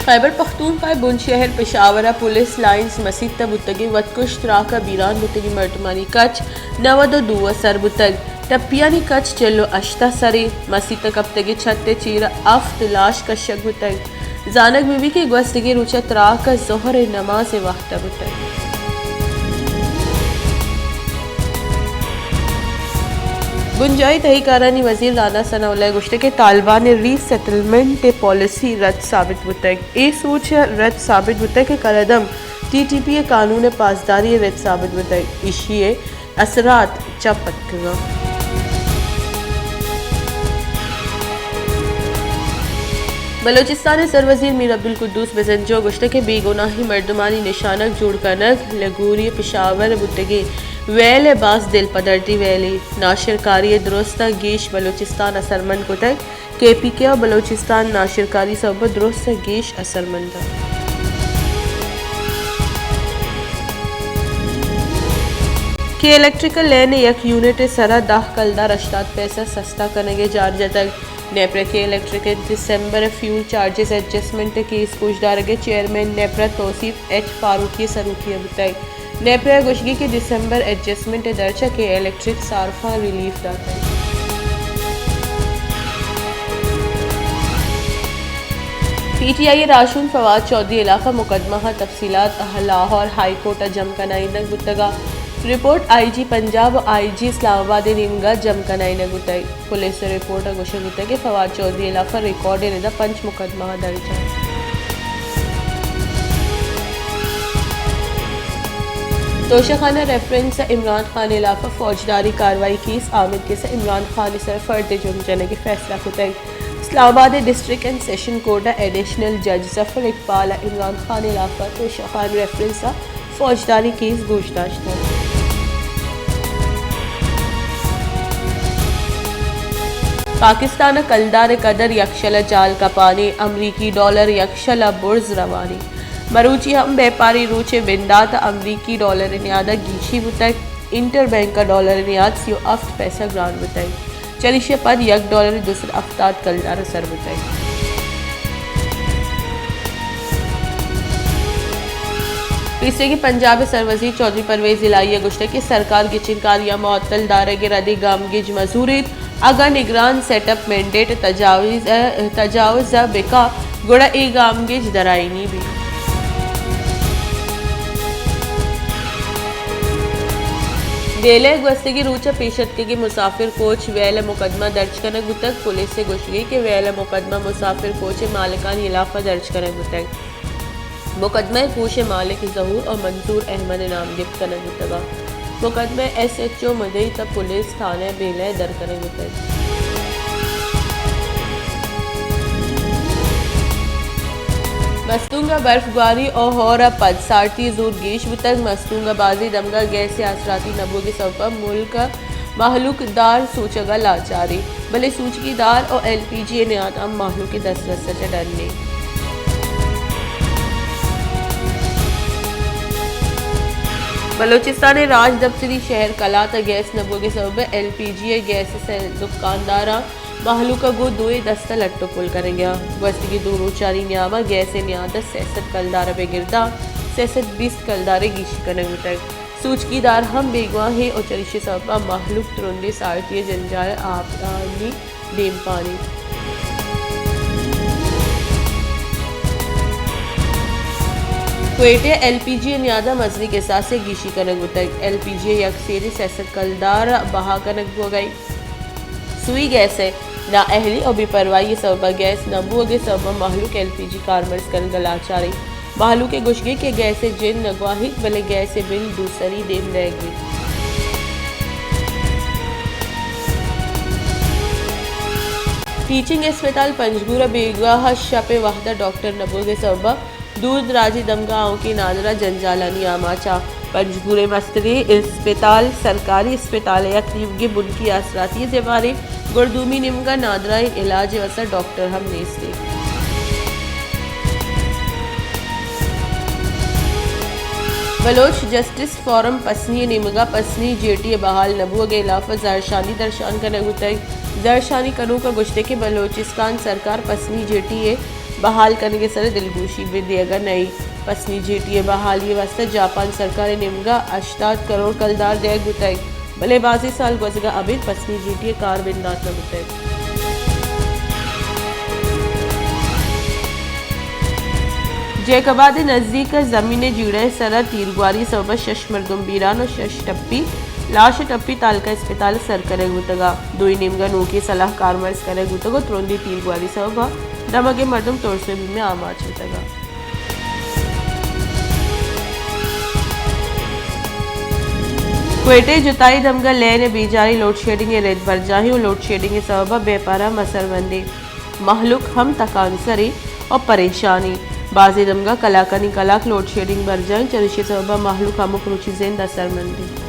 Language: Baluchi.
خیبر پختونخوا ءِ بنشہر پشاور ءَ پولیس لائنز مسیت ءَ بوتگیں وتکش تراک ءَ بیران بوتگیں مردمانی کچ نود ءُ دو ءَ سر بوتگ۔ ٹپیانی کچ چل ءُ ہشت ءَ سر اِنت۔ مسیت ءَ کپتگیں چھت ءِ چیر ءَ ہفت لاش کشگ بوتگ۔ زانگ بہ بیت کہ گوستگیں روچ ءَ تراک ءَ ظہر ءِ نماز ءِ وہد ءَ بوتگ۔ بنجاہی تہی کارانی وزیر رانا ثناء اللہ ءَ گوشتگ کہ طالبان ءِ ری سیٹلمنٹ ءِ پالیسی رد ثابت بوتگ۔ اے سوچ رد ثابت بوتگ کہ کالعدم ٹی ٹی پی ءِ قانون ءِ پاسداری رد ثابت بوتگ۔ ایشی ءِ اثرات چہ پتکگ اَنت۔ بلوچستان ءِ سروزیر میر عبدالقدوس بزنجو ءَ گوشتگ کہ بے گناہیں مردمانی نشانگ جوڑ کنگ، لگوری پشاور ءَ بوتگیں ویل ءِ باز دلپدردی ویلے۔ ناشرکاری ءَ درستاں گیش بلوچستان اثرمند کتگ۔ کے پی کے ءَ بلوچستان ناشرکاری سبب ءَ درستاں گیش اثرمند اَنت۔ کہ الیکٹریکل لین ءِ یک یونٹ ءِ سرا دہ کلدار ہشتاد پیسہ سستا کنگ ءِ جار جتگ۔ نیپرا کے الیکٹرک ءِ دسمبر ءِ فیول چارجز ایڈجسٹمنٹ ءِ کیس گوشدارگ ءِ چیئرمین نیپرا توصیف ایچ فاروقی ءِ سروکی ءَ بوتگ۔ نیپرا ءِ گوشگی کہ دسمبر ایڈجسٹمنٹ ءِ درچ ءَ کے الیکٹرک صارفاں ریلیف داتگ۔ پی ٹی آئی ءِ راہشون فواد چوہدری ءِ ہلاف ءَ مقدمہ ءِ تفصیلات لاہور ہائی کورٹ ءَ جم کنائینگ بوتگ ءُ رپورٹ آئی جی پنجاب ءُ آئی جی اسلام آباد ءِ نیمگ ءَ جم کنائینگ بوتگ۔ پولیس ءِ رپورٹ ءَ گوشگ بوتگ کہ فواد چوہدری ءِ ہلاف ءَ ریکارڈ ءِ رد ءَ پنچ مقدمہ درج اَنت۔ توشہ خانہ ریفرنس ءَ عمران خان ءِ ہلاف ءَ فوجداری کاروائی کیس، عامر کیس ءَ عمران خان ءِ سر ءَ فرد جرم جنگ ءِ فیصلہ کتگ۔ اسلام آباد ءِ ڈسٹرکٹ اینڈ سیشن کورٹ ءَ ایڈیشنل جج ظفر اقبال ءَ عمران خان ءِ ہلاف ءَ توشہ خانہ ریفرنس ءَ فوجداری کیس گوش داشتگ۔ پاکستان ءَ کلدار ءِ قدر یکشل ءَ جال کپان اِنت، امریکی ڈالر یکشل ءَ برز روان اِنت۔ مروچی ہم بیپاری روچ ءِ بندات ءَ امریکی ڈالر ءِ نیاد ءَ گیشی بوتگ، انٹر بینک ءَ ڈالر ءِ نیاد سی ءُ ہفت پیسہ گران بوتگ۔ چریشی ءَ پد یک ڈالر ءِ دو سد ہفتاد کلدار ءَ سر بوتگ۔ پیسریگیں پنجاب ءِ سروزیر چوہدری پرویز الہی ءَ گوشتگ کہ سرکار گچین کاریاں معطل دارگ ءِ رد ءَ گامگیج مزور اِنت، اگاں نگران سیٹ اپ مینڈیٹ ءِ تجاوز ءَ، تجاوز ءَ بکا گڑا اے گامگیج درائینی بیت۔ بیلہ ءَ گوستگیں روچ ءَ پیش اتکگیں مسافر کوچ ویل ءِ مقدمہ درج کنگ بوتگ۔ پولیس ءِ گوشگ اِنت کہ ویل ءِ مقدمہ مسافر کوچ ءِ مالکانی ہلاف ءَ درج کنگ بوتگ۔ مقدمہ ءِ کوچ ءِ مالک ظہور ءُ منظور احمد ءِ نام گپت کنگ بوتگ ءُ مقدمہ ءِ ایس ایچ او مدئی تاں پولیس تھانہ بیلہ ءَ در کنگ بوتگ۔ مستونگ ءَ برف گواری ءُ ہور ءَ پد سارتی ءِ زور گیش بوتگ۔ مستونگ ءَ بازیں دمگ ءَ گیس ءِ آسراتی نہ بوگ ءِ سبب ءَ ملک ءِ مہلوک دار سوچگ ءَ لاچار اِنت، بلے سوچگی دار ءُ ایل پی جی ءِ نیاد ہم مہلوک ءِ دسترس ءَ چہ ڈن اِنت۔ بلوچستان ءِ راجدپتری شہر کلات ءَ گیس نہ بوگ ءِ سبب ءَ ایل پی جی ءِ گیس ءِ سئے دکانداراں مہلوک ءَ گوں دوئیں دست ءَ لٹ ءُ پل کنگ ءَ اَنت۔ گوستگیں دو روچانی نیام ءَ گیس ءِ نیاد ءَ سئے سد کلدار ءَ بگر داں سئے سد بیست کلدار ءَ گیشی کنگ بوتگ۔ سوچگی دار ہم بیگواہ اِنت ءُ چریشی ءِ سبب ءَ مہلوک ترندیں سارتی ءِ جنجال ءَ آپانی دیمپان اِنت۔ کوئٹہ ءَ ایل پی جی ءِ نیاد ءَ مزنیں کساسے گیشی کنگ بوتگ۔ ایل پی جی ءِ یک سیرے سئے سد کلدار ءَ بہا کنگ بوگ ءَ اِنت۔ سوئی گیس ءِ نااہلی ءُ بے پرواہی ءِ سبب ءَ گیس نہ بوگ ءِ سبب ءَ مہلوک ایل پی جی کارمرز کنگ ءَ لاچار اِنت۔ مہلوک ءِ گوشگ اِنت کہ گیس ءِ جند نہ گواہیت، بلے گیس ءِ بل دوسری دیم دئیگ بیت۔ ٹیچنگ اسپتال پنجگور ءَ بیگواہ ءَ شپ ءِ وہد ءَ ڈاکٹر نہ بوگ ءِ سبب ءَ دور دراجیں دمگ ءَ آؤکیں نادراہ جنجالانی آماچ اَنت۔ پنجگور ءِ مستریں اسپتال سرکاری اسپتال ءِ یک نیمگے بنکی آسراتی ءِ دیوان اِنت، گڑا دومی نیمگ ءَ نادراہیں علاج ءِ واستہ ڈاکٹر ہم نیست اِنت۔ بلوچ جسٹس فورم پسنی ءِ نیمگ ءَ پسنی جیٹی ءِ بحال نہ بوگ ءِ ہلاپ ءَ زہرشانی درشان کنگ بوتگ۔ زہرشانی کنوکاں گوشتگ کہ بلوچستان سرکار پسنی جیٹی ءِ بحال کنگ ءِ سر ءَ دلگوشی بہ دیگ ءَ نہ اِنت۔ پسنی جیٹی ءِ بحالی ءِ واستہ جاپان سرکار ءِ نیمگ ءَ ہشتاد کروڑ کلدار دیگ بوتگ، بلے بازیں سال گوزگ ءَ ابید پسنی جیٹی ءِ کار بندات نہ بوتگ۔ جیکب آباد ءِ نزیک ءَ زمین ءِ جیڑہ ءِ سر ءَ تیرگواری ءِ سبب ءَ شش مردم بیران ءُ شش ٹپی لاش ءُ ٹپی تعلقہ اسپتال ءَ سر کنگ بوتگ ءُ دوئیں نیمگ ءَ نوکیں سلاہ کارمرز کنگ بوتگ ءُ ترندیں تیرگواری ءِ سبب ءَ دمگیں مردم ترس ءُ بیم ءَ آماچ بوتگ۔ کوئٹہ ءِ جتائی دمگ ءَ لین ءِ بیجاری لوڈ شیڈنگ ءِ رد برجاہیں ءُ لوڈ شیڈنگ ءِ سبب ءَ بے پارہ مسر بندیں مہلوک ہم تکانسریں ءُ پریشانیں۔ بازیں دمگ ءَ کلاکانی کلاک لوڈ شیڈنگ برجاہیں، چریشی ءِ سبب ءَ مہلوک ہمک روچی زند ءَ سر بندیں۔